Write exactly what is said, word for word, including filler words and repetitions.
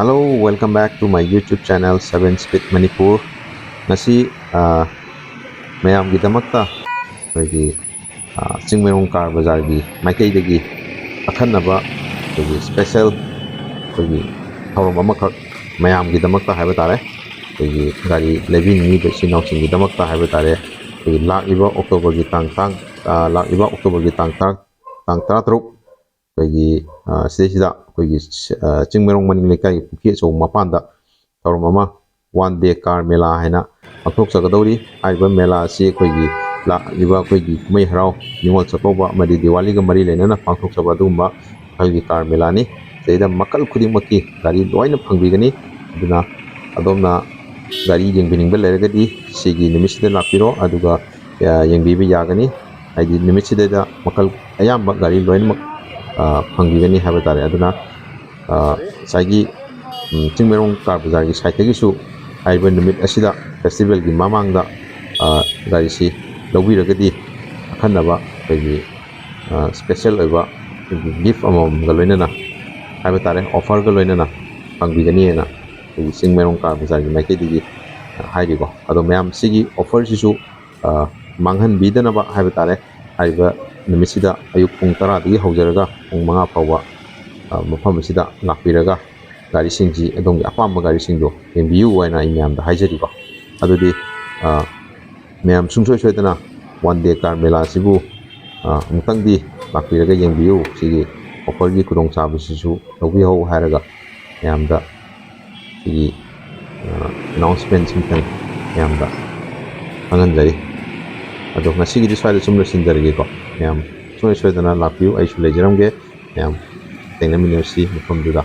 Hello, welcome back to my YouTube channel, Seven Speed Manipur. ꯉꯁꯤ, ꯑ, ꯃꯌꯥꯝꯒꯤꯗꯃꯛꯇ ꯑꯩꯈꯣꯏꯒꯤ, ꯑ, ꯆꯤꯡꯃꯩꯔꯣꯡ ꯀꯥꯔ ꯕꯖꯥꯔꯒꯤ ꯃꯥꯏꯀꯩꯗꯒꯤ ꯑꯈꯟꯅꯕ ꯑꯩꯈꯣꯏꯒꯤ special ꯑꯩꯈꯣꯏꯒꯤ ꯊꯧꯔꯝ ꯑꯃꯈꯛ ꯃꯌꯥꯝꯒꯤꯗꯃꯛꯇ ꯍꯥꯏꯕ ꯇꯥꯔꯦ, ꯑꯩꯈꯣꯏꯒꯤ ꯒꯥꯔꯤ ꯂꯩꯕꯤꯅꯤꯡꯉꯤꯕ ꯏꯆꯤꯟ ꯏꯅꯥꯎꯁꯤꯡꯒꯤꯗꯃꯛꯇ ꯍꯥꯏꯕ ꯇꯥꯔꯦ, ꯑꯩꯈꯣꯏꯒꯤ ꯂꯥꯛꯂꯤꯕ Octoberꯒꯤ ꯇꯥꯡ, ꯇꯥꯡ, ꯑ, ꯂꯥꯛꯂꯤꯕ Octoberꯒꯤ ꯇꯥꯡ ꯇꯔꯥ, ꯇꯥꯡ ꯇꯔꯥꯇꯔꯨꯛ, ꯑꯩꯈꯣꯏꯒꯤ, ꯑ, ꯁꯤꯗꯩꯁꯤꯗ ꯑꯩꯈꯣꯏꯒꯤ, ꯑ, ꯆꯤꯡꯃꯩꯔꯣꯡ ꯃꯅꯤꯡ ꯂꯩꯀꯥꯏꯒꯤ ꯄꯨꯈ꯭ꯔꯤ ꯑꯆꯧꯕ ꯃꯄꯥꯟꯗ ꯊꯧꯔꯝ ꯑꯃ, One Day Car Mela ꯍꯥꯏꯅ ꯄꯥꯡꯊꯣꯛꯆꯒꯗꯧꯔꯤ꯫ ꯍꯥꯏꯔꯤꯕ ꯃꯦꯂꯥ ꯑꯁꯤ ꯑꯩꯈꯣꯏꯒꯤ ꯂꯥꯛꯂꯤꯕ ꯑꯩꯈꯣꯏꯒꯤ ꯀꯨꯝꯍꯩ ꯍꯔꯥꯎ, ꯅꯤꯉꯣꯜ ꯆꯥꯛꯀꯧꯕ ꯑꯃꯗꯤ ꯗꯤꯋꯥꯂꯤꯒ ꯃꯔꯤ ꯂꯩꯅꯅ ꯄꯥꯡꯊꯣꯛꯆꯕ ꯑꯗꯨꯒꯨꯝꯕ ꯃꯈꯜꯒꯤ ꯀꯥꯔ ꯃꯦꯂꯥꯅꯤ꯫ ꯁꯤꯗꯩꯗ ꯃꯈꯜ ꯈꯨꯗꯤꯡꯃꯛꯀꯤ ꯒꯥꯔꯤ ꯂꯣꯏꯅ ꯐꯪꯕꯤꯒꯅꯤ꯫ ꯑꯗꯨꯅ ꯑꯗꯣꯝꯅ ꯒꯥꯔꯤ ꯌꯦꯡꯕꯤꯅꯤꯡꯕ ꯂꯩꯔꯒꯗꯤ ꯁꯤꯒꯤ ꯅꯨꯃꯤꯠꯁꯤꯗ ꯂꯥꯛꯄꯤꯔꯣ, ꯑꯗꯨꯒ, ꯑ, ꯌꯦꯡꯕꯤꯕ ꯌꯥꯒꯅꯤ꯫ ꯍꯥꯏꯗꯤ ꯅꯨꯃꯤꯠꯁꯤꯗꯩꯗ ꯃꯈꯜ ꯑꯌꯥꯝꯕ ꯒꯥꯔꯤ ꯂꯣꯏꯅꯃꯛ, ꯑ, ꯐꯪꯕꯤꯒꯅꯤ ꯍꯥꯏꯕ ꯇꯥꯔꯦ꯫ ꯑꯗꯨꯅ, ꯑ, ꯉꯁꯥꯏꯒꯤ, ꯎꯝ, ꯆꯤꯡꯃꯩꯔꯣꯡ ꯀꯥꯔ ꯕꯖꯥꯔꯒꯤ siteꯇꯒꯤꯁꯨ ꯍꯥꯏꯔꯤꯕ ꯅꯨꯃꯤꯠ ꯑꯁꯤꯗ festivalꯒꯤ ꯃꯃꯥꯡꯗ, ꯑ, ꯒꯥꯔꯤꯁꯤ ꯂꯧꯕꯤꯔꯒꯗꯤ ꯑꯈꯟꯅꯕ ꯑꯩꯈꯣꯏꯒꯤ, ꯑ, special ꯑꯣꯏꯕ ꯑꯩꯈꯣꯏꯒꯤ gift ꯑꯃꯃꯝꯒ ꯂꯣꯏꯅꯅ ꯍꯥꯏꯕ ꯇꯥꯔꯦ, offerꯒ ꯂꯣꯏꯅꯅ ꯐꯪꯕꯤꯒꯅꯤꯅ ꯑꯩꯈꯣꯏꯒꯤ ꯆꯤꯡꯃꯩꯔꯣꯡ ꯀꯥꯔ ꯕꯖꯥꯔꯒꯤ ꯃꯥꯏꯀꯩꯗꯒꯤ ꯍꯥꯏꯔꯤꯀꯣ꯫ ꯑꯗꯣ ꯃꯌꯥꯝ ꯁꯤꯒꯤ offerꯁꯤꯁꯨ, ꯑ, ꯃꯥꯡꯍꯟꯕꯤꯗꯅꯕ ꯍꯥꯏꯕ ꯇꯥꯔꯦ, ꯍꯥꯏꯔꯤꯕ ꯅꯨꯃꯤꯠꯁꯤꯗ ꯑꯌꯨꯛ ꯄꯨꯡ ꯇꯔꯥꯗꯒꯤ ꯍꯧꯖꯔꯒ ꯄꯨꯡ ꯃꯉꯥ ꯐꯥꯎꯕ, ꯑ, ꯃꯐꯝ ꯑꯁꯤꯗ ꯂꯥꯛꯄꯤꯔꯒ ꯒꯥꯔꯤꯁꯤꯡꯁꯤ, ꯑꯗꯣꯝꯒꯤ ꯑꯄꯥꯝꯕ ꯒꯥꯔꯤꯁꯤꯡꯗꯣ ꯌꯦꯡꯕꯤꯌꯨ ꯍꯥꯏꯅ ꯑꯩ ꯃꯌꯥꯝꯗ ꯍꯥꯏꯖꯔꯤꯀꯣ꯫ ꯑꯗꯨꯗꯤ, ꯑ, ꯃꯌꯥꯝ ꯁꯨꯡꯁꯣꯏ ꯁꯣꯏꯗꯅ One Day Car Mela ꯑꯁꯤꯕꯨ, ꯑ, ꯑꯃꯨꯛꯇꯪꯗꯤ ꯂꯥꯛꯄꯤꯔꯒ ꯌꯦꯡꯕꯤꯌꯨ꯫ ꯁꯤꯒꯤ offerꯒꯤ ꯈꯨꯗꯣꯡꯆꯥꯕꯁꯤꯁꯨ ꯂꯧꯕꯤꯍꯧ ꯍꯥꯏꯔꯒ ꯃꯌꯥꯝꯗ ꯁꯤꯒꯤ, ꯑ, announcementꯁꯤꯝꯇꯪ ꯃꯌꯥꯝꯗ ꯈꯪꯍꯟꯖꯔꯤ꯫ ꯑꯗꯣ ꯉꯁꯤꯒꯤꯗꯤ ꯁ꯭ꯋꯥꯏꯗ ꯁꯨꯝ ꯂꯣꯏꯁꯤꯟꯖꯔꯒꯦꯀꯣ꯫ ꯃꯌꯥꯝ ꯁꯨꯡꯁꯣꯏ ꯁꯣꯏꯗꯅ ꯂꯥꯛꯄꯤꯌꯨ, ꯑꯩꯁꯨ ꯂꯩꯖꯔꯝꯒꯦ꯫ ꯃꯌꯥꯝ ꯊꯦꯡꯅꯃꯤꯟꯅꯔꯁꯤ ꯃꯐꯝꯗꯨꯗ꯫